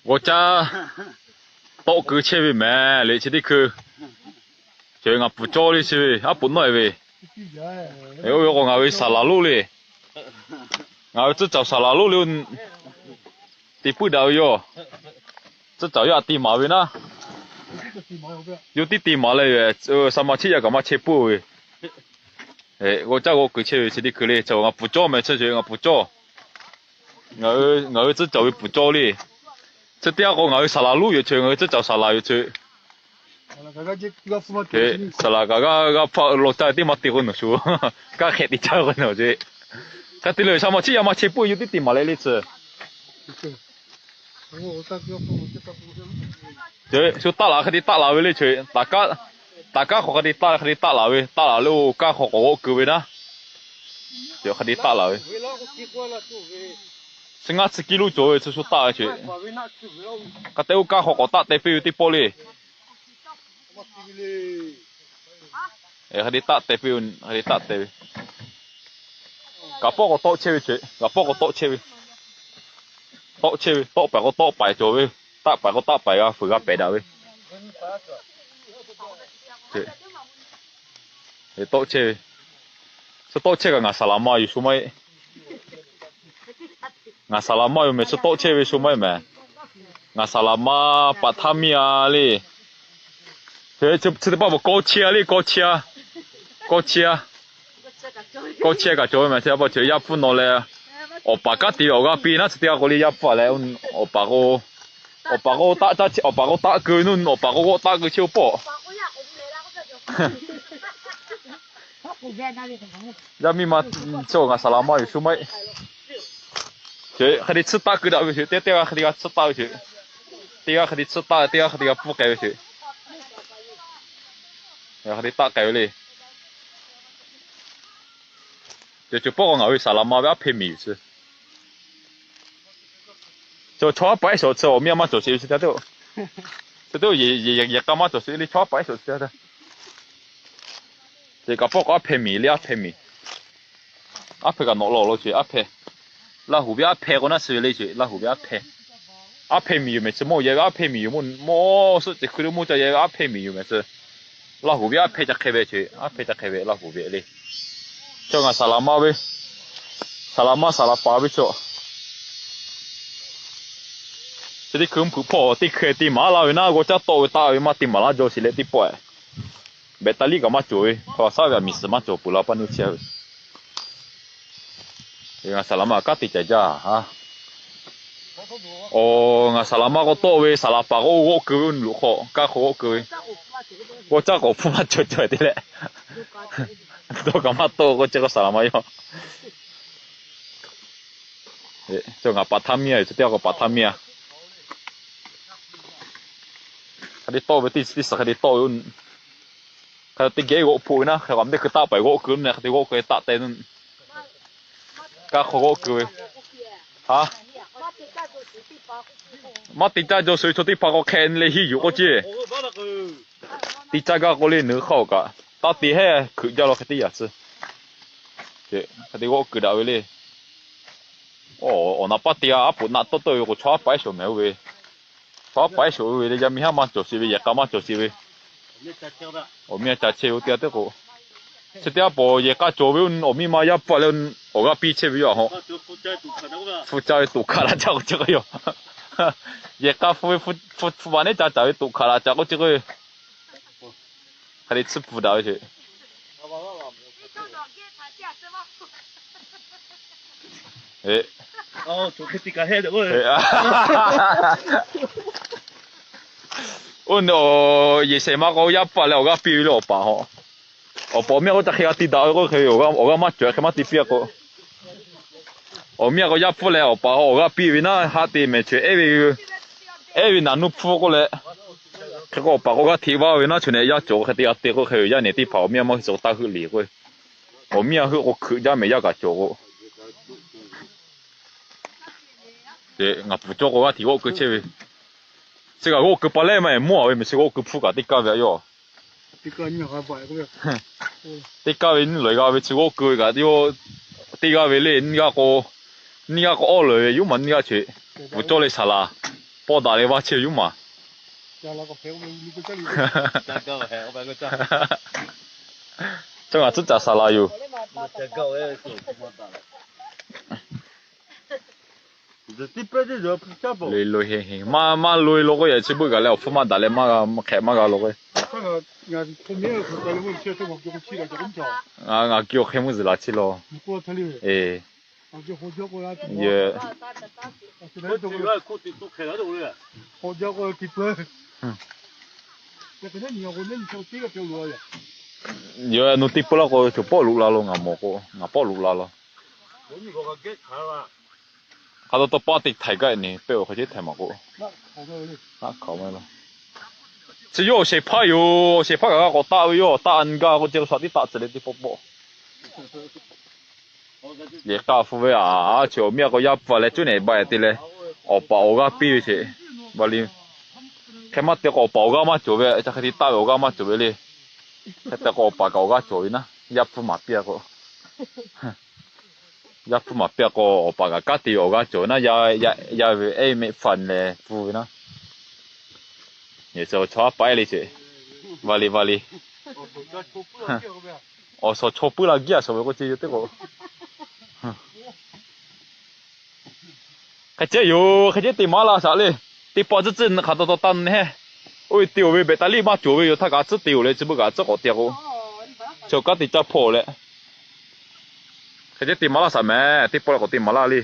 G'aw caˇ tawˆ keu chehˇ ve mehˍ le chi teˇ hkui. Cawˬ ve ngaˬ pfuhˍ cawˇ le chi ve aˉ poꞈ nawˉ e ve. Oˇ ve k'o ngaˬ ve saˍ laˍ lonˉ le. Ngaˬ ve tcuhˉ caoˬ saˍ laˍ lonˉ le. Te puiˉ daꞈ ve yoˬ. Tcuhˉ caoˬ yaˇ a ti maˍ ve naˉ. Yawˇ tiˉ te maˍ leh, sa ma chiˉ yaˇ kaꞈ maˇ chehˇ puiˉ ve. G'aw caˇ g'aw keu chehˇ ve chi teˇ hkui le. Ngaˬ pfuhˍ cawˇ mehˍ chi cawˬ ve ngaˬ pfuhˍ cawˇ. Ngaˬ hui tcuhˉ caoˬ ve pfuhˍ cawˇ le. Chi teˇ g'aˇ k'o ngaˬ hui saˍ laˍ lonˉ yoˬ chi, ngaˬ hui tcuhˉ caoˬ saˍ laˍ yoˬ chi. Saˍ laˍ kaꞈ g'aˇ g'aˇ hpaˇ law caˇ ve teˇ maˇ te k'o nawˬ shu. Kaˇ hk'ehꞈ te caˇ ve k'o nawˬ ce. Hk'e te leh sa ma chiˉ yaˇ maˇ chehˇ puiˉ yawˇ tiˉ te maˍ leh le chi. Shu taˆ laˬ hk'e te taˆ laˬ ve le chi. Taˍ kaˉ hk'aw hk'e te taˆ, hk'e te taˆ laˬ ve, taˆ laˬ le o kaˇ hk'aw k'awꞈ g'awˆ keu ve naˉ. Hk'e te taˆ laˬ ve. Chi ngaˇ chi kiˇ lonˉ cawˬ ve chi shu taˆ ve chi. Hk'e te oˇ kaˇ hk'aw k'awꞈ taˆ te piˇ ve teˇ pawˆ le. Hk'e te taˆ te piˇ, hk'e te taˆ te ve. Kaꞈ pawˆ k'awꞈ tawˆ chehˇ ve chi, kaꞈ pawˆ k'awꞈ tawˆ chehˇ ve. Tawˆ chehˇ ve, tawˆ paiˍ k'o tawˆ paiˍ cawˬ ve, taˆ paiˍ k'o taˆ paiˍ g'a fuiˍ g'a pehˍ daꞈ ve. Tawˆ chehˇ ve, chi tawˆ chehˇ kaꞈ ngaˬ saˍ laˍ ma yoˬ shu maˇ heˆ. Ngaˬ saˍ laˍ ma yoˬ mehˍ chi tawˆ chehˇ ve shu maˇ heˆ mehˍ. Ngaˬ saˍ laˍ ma paˍ htaˇ miˇ a le. Chi teˇ paˆ paˍ kawˇ chehˇ a le, kawˇ chehˇ a, kawˇ chehˇ a, kawˇ chehˇ kaꞈ cawˬ ve mehˍ. Chi pa cawˬ yaˇ hpfuhˇ nawˬ leh awˬ paˍ kanˉ te ve awˬ g'aˇ piˇ naˉ chi teˇ g'aˇ k'o le yaˇ hpfuhˇ a leh, awˬ paˍ k'o, awˬ paˍ k'o taˆ, awˬ paˍ k'o taˆ keu nuˇ, awˬ paˍ k'o g'awˆ taˆ keu chehˇ oˇ pawˆ. Yaˇ miˇ ma chi ngaˬ saˍ laˍ ma yoˬ shu maˇ heˆ. Chi hk'e te tsuhˇ taˆ keu daꞈ ve chi, teˇ teˇ g'aˇ hk'e te g'a tsuhˇ taˆ ve chi, teˇ g'aˇ hk'e te tsuhˇ taˆ, teˇ g'aˇ hk'e te g'a pfuhˇ k'ai ve chi, hk'e te taˆ k'ai ve le. Cawˬ cawˬ pawˆ k'o ngaˬ ve saˍ laˍ ma ve aˉ hpehˇ miˬ yoˬ chi. Chaw chaw haˉ paˍ ehˉ shawˍ chi awˬ miˇ a maˇ cawˬ sheˍ ve chi teˇ, chi teˇ yehˬ k'a maˇ cawˬ sheˍ le, chaw haˉ paˍ ehˉ shawˍ chi teˇ. Chi kaꞈ pawˆ k'o aˉ hpehˇ miˬ le, aˉ hpehˇ miˬ. Aˉ hpehˇ kaꞈ nawꞈ law lo chi aˉ hpehˇ. Laˇ huˍ ve aˉ hpehˇ k'o naˉ suh ve le chi, Laˇ huˍ ve aˉ hpehˇ. Aˉ hpehˇ miˬ yoˬ mehˍ chi mawˇ yehˬ ve aˉ hpehˇ miˬ yoˬ mawˇ, suhˆ cehˬ hkui lo mawˇ ca yehˬ ve aˉ hpehˇ miˬ yoˬ mehˍ chi. Laˇ huˍ ve aˉ hpehˇ ca hk'e ve chi, aˉ hpehˇ ca hk'e ve Laˇ huˍ ve le. Chaw ngaˬ saˍ laˍ ma ve, saˍ laˍ ma saˍ laˍ paˍ ve chaw. Chi teˇ hkui mvuhˇ hpeuꞈ hpawˇ teˇ hkui te maˍ laˇ ve naˉ, g'aw caˉ tawˆ ve taˆ ve maˇ te maˍ laˇ jaw shiˍ leh teˇ pawˆ. Beh taˇ liˇ kaꞈ maˇ cawˬ ve, hk'aw saˉ ve aˬ miˍ suhˍ maˇ cawˬ peuˬ la pa nu chehˇ ve. Ngaˬ saˍ laˍ ma kanˉ te ca jaˇ a. Aˬ, ngaˬ saˍ laˍ ma k'o tawˆ ve, saˍ laˍ paˍ k'o g'awˆ keu ve, oˇ nu loꞈ hk'aw kanˉ hk'aw g'awˆ keu ve. G'aw caˇ k'awꞈ hpfuhˇ maˇ cawˬ cawˬ te leh, dawˇ kaꞈ maˇ tawˆ k'o chi k'o saˍ laˍ ma yawˇ. Ngaˬ paˍ htaˇ miˇ a, yoˬ chi teˇ g'aˇ k'o paˍ htaˇ miˇ a. Hk'e te tawˆ ve teˇ chi teˇ suhˍ hk'e te tawˆ ve, hk'e teˇ geh g'awˆ hpfuhˆ ve naˉ, hk'e k'aꞈ teˇ hkui taˆ paiˍ g'awˆ keu naˉ, hk'e te g'awˆ keu taˆ te nu. Kanˉ hk'aw g'awˆ keu ve. Ha? Maˇ te caˇ jaw suhˍ ve chaw teˇ hpaˍ k'o hk'e leh henˇ yuˬ k'oˆ ceˇ. Te caˇ gaˇ k'o le, nuˬ hk'aˇ kaꞈ taˇ te hehˉ hkeuꞈ jaˇ law hk'e teˇ yaꞈ tcuh. Hk'e te g'awˆ keu daꞈ ve le. Awˬ naˍ paˇ te g'a aˉ poꞈ naˆ tawˆ tawˆ ve k'o chaw haˉ paˍ ehˉ shawˍ mehˍ oˇ ve. Chaw haˉ paˍ ehˉ shawˍ oˇ ve le, yaˇ miˇ haˉ maˇ cawˬ sheˍ ve, yehˬ k'a maˇ cawˬ sheˍ ve. Awˬ miˇ a ca chehˇ ve oˇ teˇ g'aˇ teˇ k'o, chi teˇ g'aˇ paw yehˬ k'a cawˬ ve, awˬ miˇ ma yaˇ hpfuhˆ leh awˬ g'aˇ piˇ chehˇ ve yoˬ. Hpu caˇ ve toꞈ hkaꞈ la caˇ k'o chi k'o yoˬ. Yehˬ k'a hpu ve hpu baˬ neˉ ca caˍ ve toꞈ hkaꞈ la caˇ k'o chi k'o yoˬ. Hk'e te tsuhˇ pfuhˇ daꞈ ve ce. Oˇ, yehˬ shehˍ ma k'o yaˇ hpfuhˆ leh awˬ g'aˇ piˇ ve le awˬ paˍ hawˬ. Awˬ paˍ awˬ miˇ a k'o ca hk'e g'a ti daꞈ ve k'o hk'e ve awˬ g'aˇ maˇ cawˬ hk'e maˇ te piˇ a k'o. Awˬ miˇ a k'o yaˇ hpfuhˆ leh awˬ paˍ awˬ g'aˇ piˇ ve naˉ haˆ te mehˍ chaweh ehˉ ve, ehˉ ve naˍ nuˇ hpfuhˆ k'oˆ leh, hk'e k'o awˬ paˍ k'o g'aˇ hteꞈ vaˇ ve naˉ chaweh nehˬ yaˇ cawˬ k'o hk'e te g'a te k'o hk'e ve yaˇ nehˬ teˇ hpaˍ awˬ miˇ a maˇ hui cawˬ taˇ heuˆ le k'o. Awˬ miˇ a heuˆ k'o hkeuꞈ jaˇ mehˍ yaˇ kaꞈ cawˬ k'o. Ngaˬ pfuhˍ cawˇ k'o g'aˇ hteꞈ g'awˆ keu chehˇ ve. Chi kaꞈ g'awˆ keu pa lehˉ maˇ heˆ, mawˇ a ve mehˍ chi g'awˆ keu hpfuhˇ kaꞈ teˇ kaˇ ve a yoˬ. Teˇ kaˇ ve nyiˇ lawˬ g'a ve chi g'awˆ keu ve kaꞈ teˇ g'aˇ ve le, nyiˇ g'aˇ k'o, nyiˇ g'aˇ k'o awˉ lawˬ ve yoˬ ma nyiˇ g'aˇ chaweh. Bvuhꞈ cawˇ le saˍ laˍ, pawˆ daꞈ leh vaˇ chehˇ ve yoˬ maˬ. Caˇ ngaˬ tcuhˉ caˍ saˍ laˍ yoˬ. Loꞈ-e loꞈ-e heˆ heˆ, maˇ maˇ loꞈ-e law k'o, yaꞈ chi beuꞈ kaꞈ leh awˬ hpfuhˇ maˇ daꞈ leh maˇ g'a, hk'ehꞈ maˇ g'a law k'o. Ngaˬ ngaˬ keu hk'e mvuhˇ zuhˬ la chi law. Yawˇ nu teˇ peuˇ laˇ k'o, chaw pawˆ loꞈ la lo ngaˬ mawˬ k'o, ngaˬ pawˆ loꞈ la lo. Hk'a taw taw paˇ te htaiˍ gaˇ ni pehˇ-oˬ, hk'e ceh htaiˍ maˬ k'o, chi yawˇ awˬ shehˍ hpaˇ yoˬ. Awˬ shehˍ hpaˇ kaꞈ g'a k'awꞈ taˆ ve yoˬ. Taˆ-a gaˇ k'o, ceh shaꞈ tiˉ taˆ tcuh leh teˇ pawˆ pawˆ. Yehˬ k'a hpu ve a, chi awˬ miˇ a k'o yaˇ hpu a leh cuˉ nehˬ ba e te leh, awˬ paˍ awˬ g'aˇ piˇ ve sheˍ. Ba le, hk'e maˇ te k'o awˬ paˍ awˬ g'aˇ maˇ cawˬ ve, ca hk'e te taˆ ve awˬ g'aˇ maˇ cawˬ ve le. Hk'e te k'o awˬ paˍ kaꞈ awˬ g'aˇ cawˬ ve naˉ, yaˇ hpu maˍ piˇ-a k'o. Yaˇ hpu maˍ piˇ-a k'o, awˬ paˍ kaꞈ kanˉ te ve awˬ g'aˇ cawˬ ve naˉ, yaˇ ve ehˉ mehˆ hpu leh pfuhˇ ve naˉ. Yehˬ chaw a paˍ ehˉ le sheˍ. Va le va le. Awˬ shawˍ chaw puiˉ la giˉ a shawˍ ve k'o ce yoˬ teˇ k'o. Hk'e ceh yoˬ, hk'e ceh te maˍ laˇ shaˍ le. Teˇ pawˆ tcuhˉ tcuhˉ hk'a taw taw taˇ nu hehˉ. Oˇ ve te-oˬ ve baꞈ taˍ liˇ maˇ cawˬ ve yoˬ, htaˇ kaꞈ tcuhˉ te-oˬ leh chi beuꞈ kaꞈ tcuhˉ k'awꞈ te k'o, chaw kanˉ te caˇ hpawˇ leh, hk'e ceh te maˍ laˇ shaˍ mehˍ, teˇ pawˆ leh k'awꞈ te maˍ laˇ le.